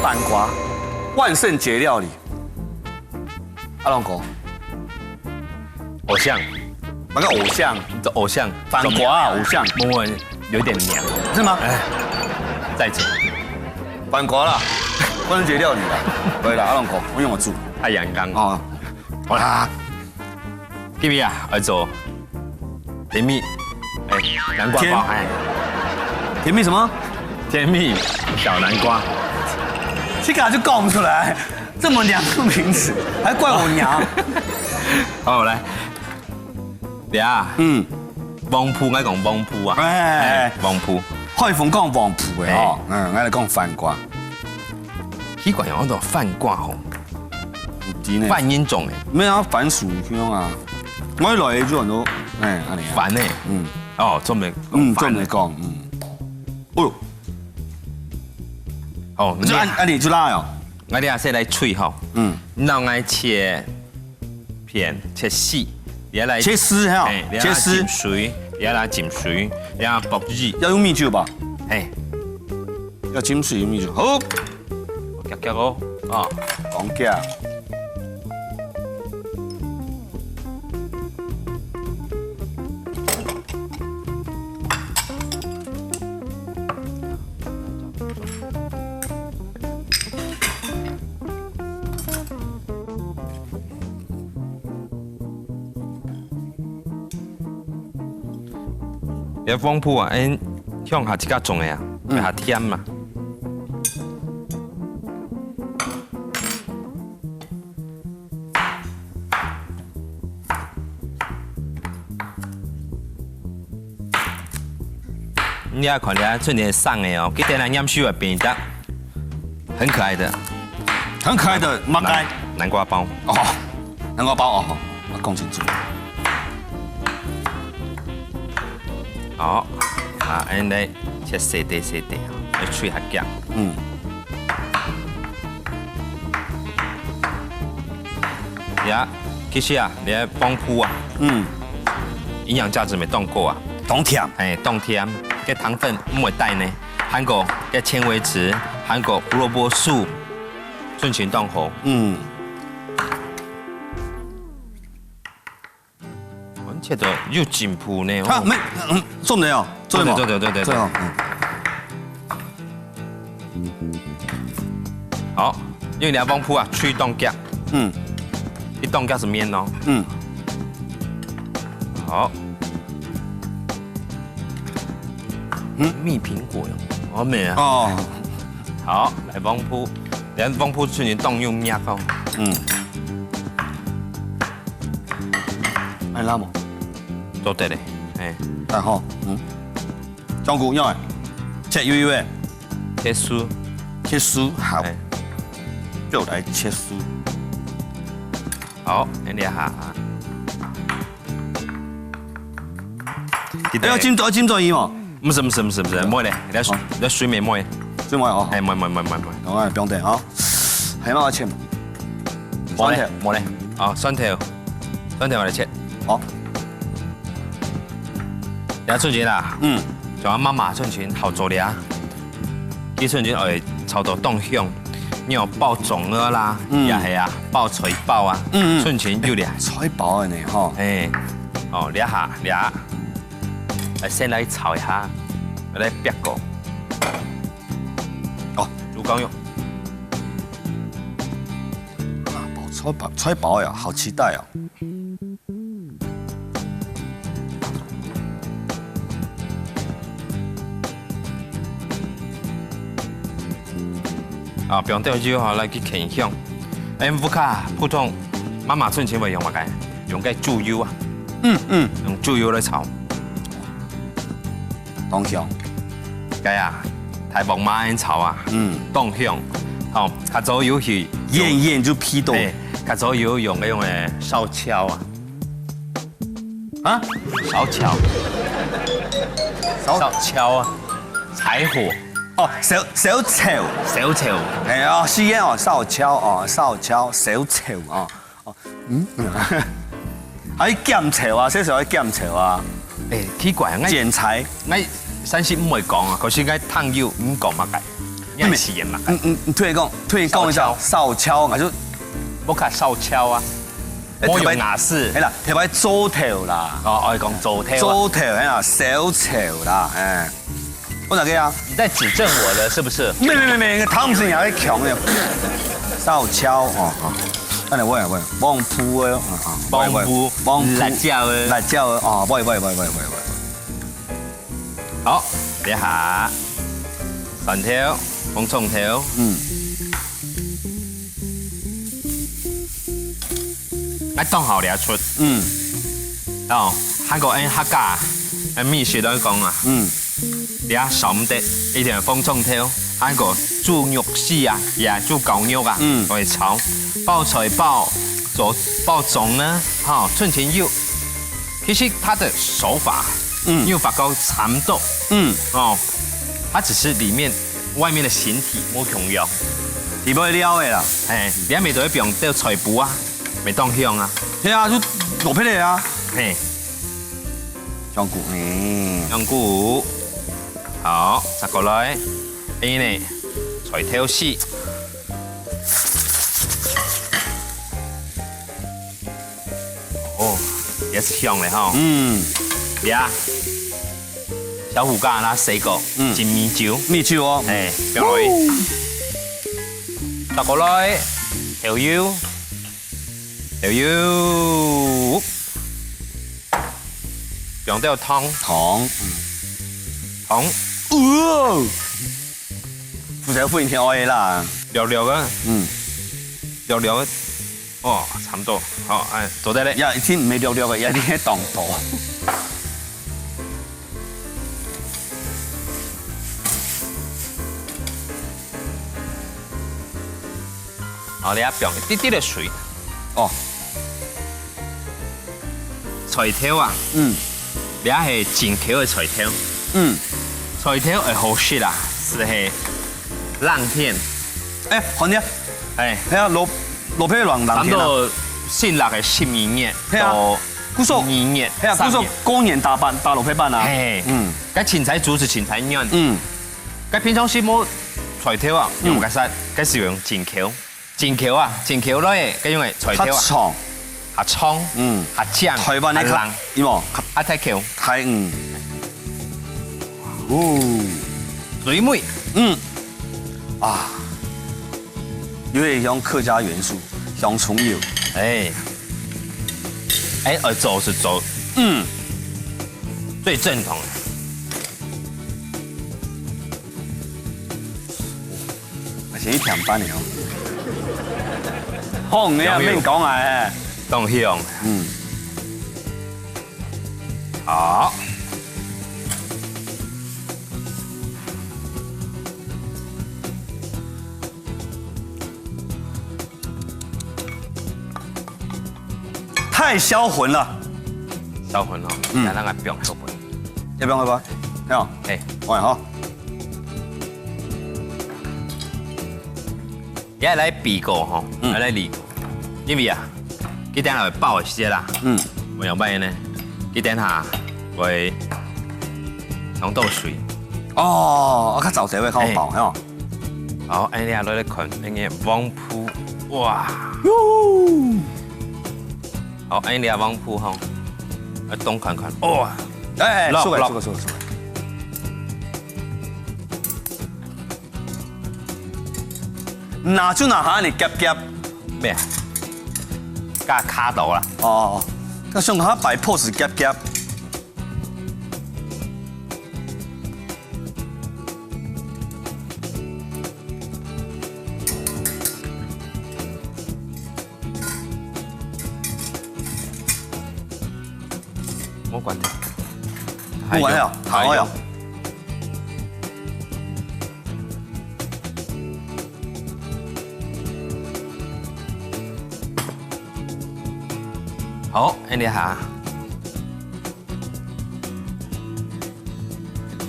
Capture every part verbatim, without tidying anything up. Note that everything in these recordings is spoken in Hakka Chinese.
番瓜，万圣节料理。阿龍哥，偶像，那个偶像，这偶像，番瓜啊，偶像，默默有点娘。是吗？再见，番瓜啦，万圣节料理啦，可以啦，阿龙哥，我用我煮太阳刚啊。好啦，，Kimi 啊，来做甜蜜，哎，南瓜甜包，哎，甜蜜什么？甜蜜小南瓜，这个就讲不出来，这么娘的名词，还怪我娘。好来，你啊，嗯，旺铺，我讲旺铺啊，哎哎，旺铺，海丰讲旺铺的哦，嗯，我来讲番瓜，奇怪，有那种饭挂吼，真的，饭音种哎，没有啊，番薯香啊，我一来就很多，哎，按呢啊，烦哎，嗯哦，做没，嗯，烦这么讲，嗯，哦哟，哦，就按按你就辣哦，我等下先来炊吼，嗯，你让我切片切细，你要来切丝哈哎，，你要切丝浸，水，你要浸水，你要薄鹽，要用米酒吧？哎，要浸水用米酒，好，夹夹哦，哦，讲价，你个旺铺啊，哎，向下自家种的啊，嗯下甜嘛。你也看你啊，出年生的哦，今天来念书的便当，很可爱的很可爱的马该南瓜包。哦，南瓜包哦，我讲清楚，好，啊，恁呢切細塊細塊，愛炊較鹹。嗯，呀，其實啊，你个旺鋪啊，嗯，營養價值無當高啊，當甜，哎，當甜，个糖分毋會帶呢，還過个纖維質，還過胡蘿蔔素，純情當好。嗯，我切到有進步呢，它没，嗯，做不了，做不了，做得做得做得做得，嗯好，因為你个旺鋪啊，炊當鹹，嗯一當鹹係面哦。嗯，好，嗯蜜蘋果喲，好美啊。哦，好，來旺鋪，連旺鋪出現當用力哦，嗯，愛辣無？做得嘞，哎，然後，嗯，香菇要切幼幼个，切絲，切絲好，哎，就來切絲。好，恁呢哈。哎，要浸，要浸做伊哦，毋使毋使毋使毋使，莫咧，你要水，你要水面莫咧，浸落哦，哎，莫莫莫莫莫，我來放等啊，還要切嗎？莫咧蒜頭，莫咧，哦，蒜頭，蒜頭我來切，好，你要出錢啦，嗯，像媽媽出錢好做咧啊，佢出錢愛炒到當香，你有包粽仔啦，嗯也係啊，包菜包啊，嗯嗯出錢有咧，菜包个呢吼，哎，哦，這下這下，來先來炒一下，來煏過，哦，豬肝肉。啊，包菜包菜包呀，好期待哦。啊，放掉之後哈，來去牽香。哎，屋下普通媽媽出錢會用麼个？用个豬油啊，嗯嗯，用豬油來炒。當香，該啊，大鑊麻仁炒啊，嗯，當香。好，較早有去遠遠就鼻到，哎，較早有用个用个燒焦啊，啊，燒焦，燒燒焦啊，柴火，哦，燒燒焦，燒焦。哎呀，是哦，燒焦哦，燒焦燒焦哦，哦，嗯，還減焦啊，這時候還減焦啊，哎，奇怪，𠊎剪裁， 𠊎山西毋會講啊，可是𠊎聽有毋講麼个。你還食嘛？嗯嗯，你突然講，突然講一下，燒焦，燒焦，𠊎就，無較燒焦啊，哎，莫用牙齒。係啦，頭擺做頭啦，哦，哦，講做頭啊。做頭，哎呀，燒焦啦，哎，我哪个啊？你在指正我了，是不是？沒沒沒沒，他們是你還會強的，燒焦哦，哦，那你喂喂，黃瓠的，啊啊，黃瓠，黃瓠，辣椒的，辣椒的，啊，喂喂喂喂喂喂。 好，這下蒜頭、紅蔥頭，嗯，𠊎當好這齣，嗯，哦，還過𠊎客家，誒，美食來講啊，嗯，這少毋得一點紅蔥頭，還過豬肉絲啊，也豬絞肉啊，嗯，來炒，包菜包，做包粽呢，哈，春捲肉。 其實它的手法，嗯，又發覺差不多，嗯，哦，它只是裡面外面的形體無共樣。裡背料的啦，哎，裡背都會放到菜脯啊，會當香啊。係啊，就蘿蔔个啊。嘿，香菇，嗯，香菇，好，再過來，哎呢，菜頭絲。 哦，也係香个吼。嗯，呀，小虎哥那水果，嗯，金米酒，米酒哦，哎，放落去，倒過來，豆油，豆油，放掉糖，糖，嗯，糖，哦，不是不一定愛啦，略略个，嗯，略略个。 哦，差不多。好，哎，做得嘞。呀，已經毋係略略个，呀，你係當多。好，你愛放一滴滴个水。哦。菜頭啊，嗯，這係進口个菜頭。嗯，菜頭會好食啊，係係冷天。哎，好呢。哎，係啊，蘿 蘿蔔卵冷天啊。差不多新曆个十二月，係啊，到故所，二月，係啊，故所三月。過年打粄，打蘿蔔粄啊。嘿，嗯，該芹菜煮係芹菜卵。嗯，該平常時無菜頭啊，嗯，用該煞，該係用進口，進口啊，進口來个，該用个菜頭啊，較長，較長，嗯，較靚，台灣个較，較冷，有無？較，啊，太口，太，嗯，哦，水尾，嗯，啊。 有點像客家元素，香蔥油。哎，哎，呃，做係做，嗯，最正統个。還係一甜粄个哦。好，你也免講啊，哎。當香。嗯。好。 太銷魂了。銷魂哦，嗯，來，咱來放後背。要不要，要不要？要。哎，喂，好。也來比過吼，嗯，來比過，因為啊，佢等下會爆一些啦，嗯，我想辦法呢，佢等下會嗆到水。哦，啊，較燥些會較爆，哎，吼。 好，恁樣落來看，恁樣黃瓠，哇！喲！好，恁樣黃瓠吼，啊，動看看，哇！哎，哎，落，落。收起來，收起來，收起來。拿就拿下，你夾夾。咩啊？甲卡到啦。哦，哦，哦。該想下擺pose夾夾。 無關係。無關係啊，還有，還有。 好，恁樣哈。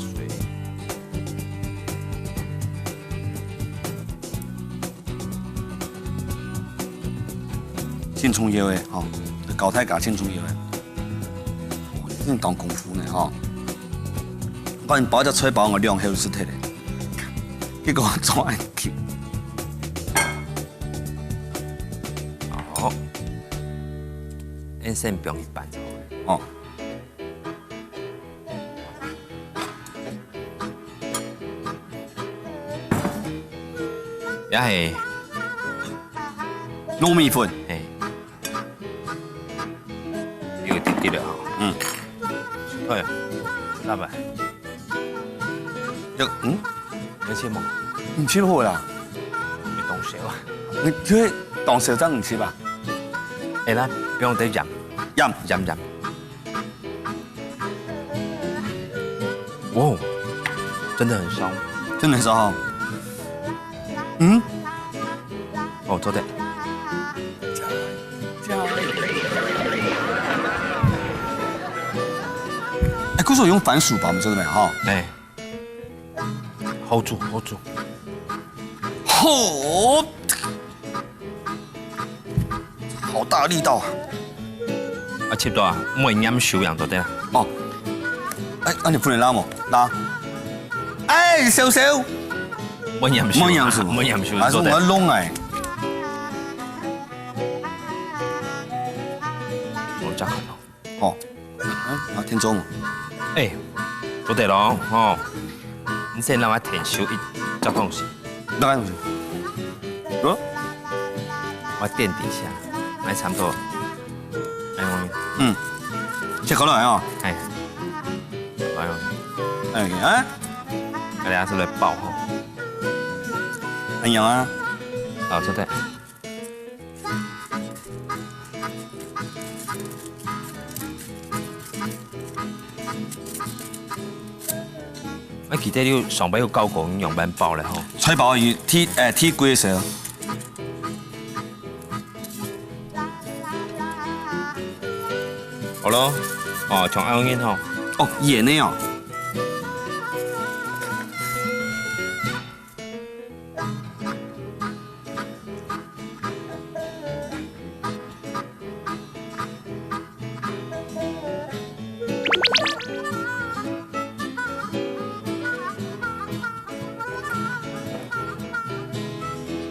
水。真重要个，吼，教大家真重要个。哦，真當功夫呢，吼。我包隻菜包，我兩口就食忒咧。結果做恁久。好，恁先放一半就好。哦。也係糯米粉。係。有一滴滴个吼。嗯。哎呀，老板。這，嗯？而且嘛，你切好啦。你動手啊？你就會動手，這樣你切吧。哎，那不用再講。鹽。鹽，鹽。 哇，真的很燒。真的很燒哦。嗯？哦，做得。哎，故所用番薯吧，我們說的沒有哈？哎，hold住，hold住。好。 好大力道啊！啊，切到啊，毋會黏手樣就對啦。哦，哎，啊，你不能拉嘛，拉。哎，小小。毋會黏手啊，毋會黏手，毋會黏手，還是我要弄哎。我再看哦。 哦，嗯，啊，天中。哎，做得咯，吼。你先讓我停手一隻東西。哪個東西？哦？我墊底下，來差不多。哎，我，嗯，切過來哦。哎，哎呦，哎，哎，大家是來爆吼。哎呀啊，好，做得。 啊，記得你有上擺有教過你仰般包咧吼。菜包佢鐵，誒，鐵鍋个時候。好咯，哦，像恁樣吼。哦，鹽个哦。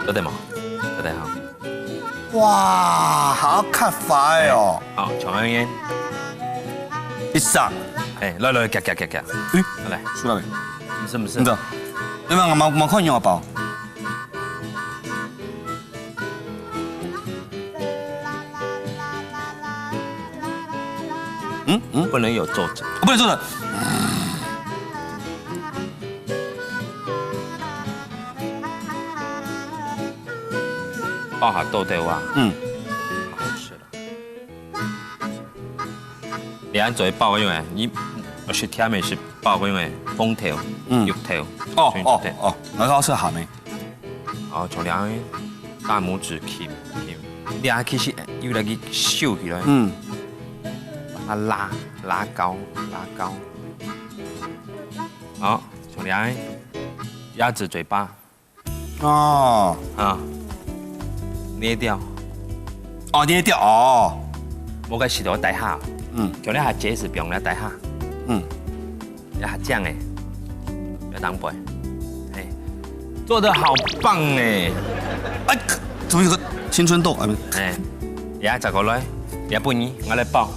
做得無？做得吼。哇，好較快哦。好，從那邊。一上。哎，來來，夾夾夾夾。誒，來，出來沒？是不是？你知道？對吧？我冇冇看你有包。 嗯嗯，不能有皺褶。哦，不能皺褶。包下豆豆啊。嗯。好吃了。你恁樣做包，因為你，我是甜美是包，因為紅豆、嗯。綠豆、哦哦哦，然後是鹹的。 哦，從兩个大拇指掖掖，你還其實有那個收起來，嗯，把它拉拉高拉高。好，從兩个鴨子嘴巴，哦，啊，捏掉，哦，捏掉哦，無該石頭底下，嗯，從那下結石放那底下，嗯。 要這樣欸，要當背，欸，做得好棒欸！哎，怎麼有個青春痘？哎，不是。欸，也再過來，也不你，我來包。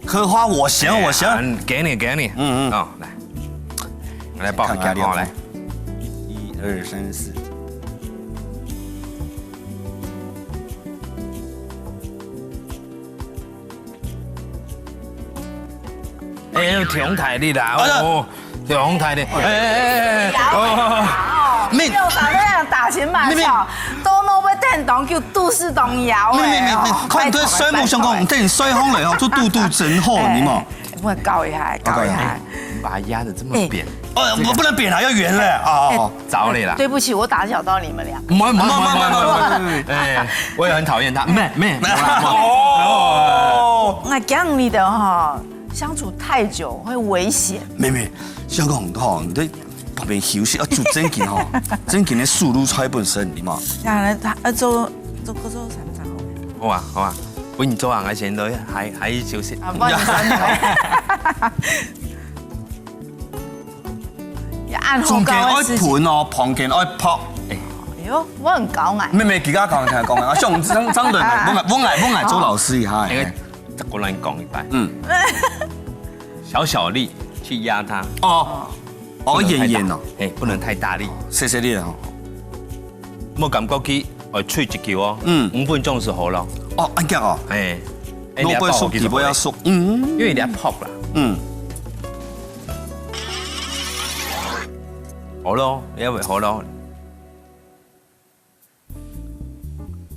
荷花我行，我行。嗯，給你，給你。嗯嗯。哦，來，我來包一下，看看哦，來。一二三四。 哎，忒大力啦，哎呀，哦，忒大力，哎哎哎哎，哦，哦，哦，沒，沒有打那樣打情罵俏，都那會顛倒就都市童謠欸，沒沒沒沒，哦，看你對睡目相公，拜託，拜託。等你睡好了以後，就肚肚真好，哎，你嘛。我搞一下，搞一下。把它壓得這麼扁。哎。哦，我不能扁啊，要圓了啊，哦。 找你啦。對不起，我打攪到你們倆。沒沒沒沒沒沒，哎，我也很討厭他。沒沒，沒啦，沒。哦，那這樣你的哈，相處太久會危險。沒沒，香港吼，你在旁邊休息，要做正經吼，正經的速度才本身，你嘛。啊，他要做做做三十號。好啊好啊，不你做啊，我先都還還休息。啊，不好意思，你們。呀，恁好搞个事情。中間愛噴哦，旁邊愛泡。哎，哎呦，我很高矮。妹妹，其他講聽講啊，像張張伦，啊。我愛我愛我愛做老師一下。哎，再過來講一擺。嗯。小小力去壓它。哦，哦，不能太大。圓圓哦。哎，不能太大力。謝謝你哦。莫感覺佢會脆一球哦。嗯。五分鐘就好了。哦，恁樣哦。哎，哎，你要泡，腦筋熟，皮膚要熟。嗯。因為你要泡啦。嗯。好咯，你要好咯。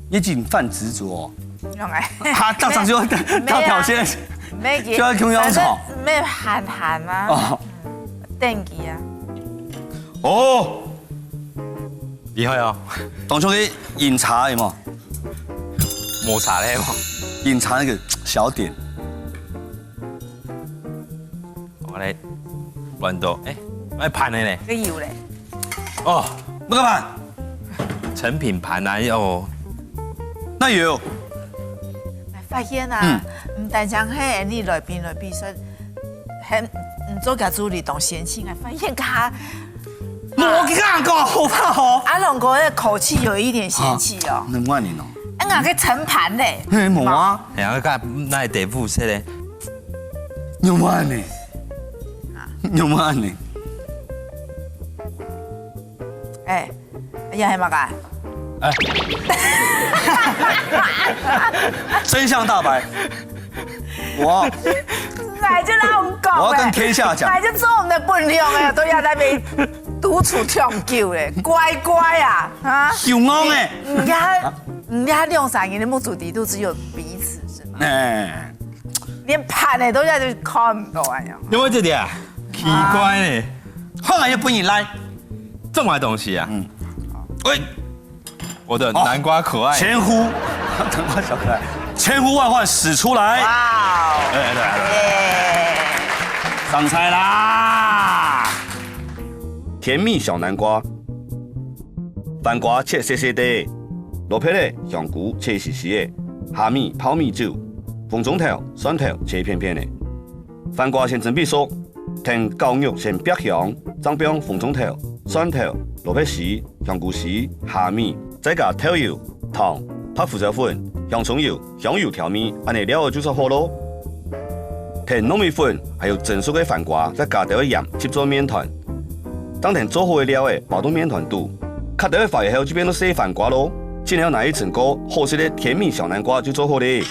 你真犯执着哦。用哎。他当场就要没有啊，跳跳，现在没给，就要中央吵。反正没有喊喊啊。哦。等级啊。哦，厉害哦。当初去饮茶有没有？抹茶嘞嘛。饮茶那个小点。我来乱斗，哎，来盘的嘞。这有嘞。 哦，那个盘，成品盘啊，哦，那有，哎，發現啊，嗯。毋單淨係你來賓來比賽，還，嗯，做个助理當嫌棄，還發現佢，我跟你講，好怕哦。阿龍哥的口氣有一點嫌棄哦。啊，能怪你哦。哎，那个盛盤嘞，嘿，無啊。哎呀，看那得付谁嘞？有無呢？有無呢？哎，哎呀，係麼个？哎。真相大白，我，乃就摎你講，我要跟天下講。乃就做我們的本領哎，都要在那邊獨處長久嘞，乖乖啊，啊！有戇哎。人家，人家兩三年的目珠底肚只有彼此，是嗎？哎。連盤的都要去看不到哎呀。因為這點啊，奇怪呢。後來又不你來。這麼多東西啊？嗯。喂，我的南瓜可愛。千呼，南瓜小可愛，千呼萬喚始出來。哇哦！哎，來，來，來。耶！上菜啦！甜蜜小南瓜，番瓜切細細塊，蘿蔔仔、香菇切絲絲仔，蝦米泡米酒，紅蔥頭、蒜頭切片片仔。番瓜先準備熟， 𢯭絞肉先煏香，正放紅蔥頭、蒜頭、蘿蔔絲、香菇絲、蝦米，再加豆油、糖、白胡椒粉、香蔥油、香油調味，恁仔料仔就做好囉。𢯭糯米粉，還有蒸熟个番瓜，再加兜仔鹽，矺做麵團。正𢯭做好个料仔包到麵團肚，剋兜仔花以後就變做細番瓜囉。盡後拿去蒸過，好食个甜蜜小南瓜就做好咧。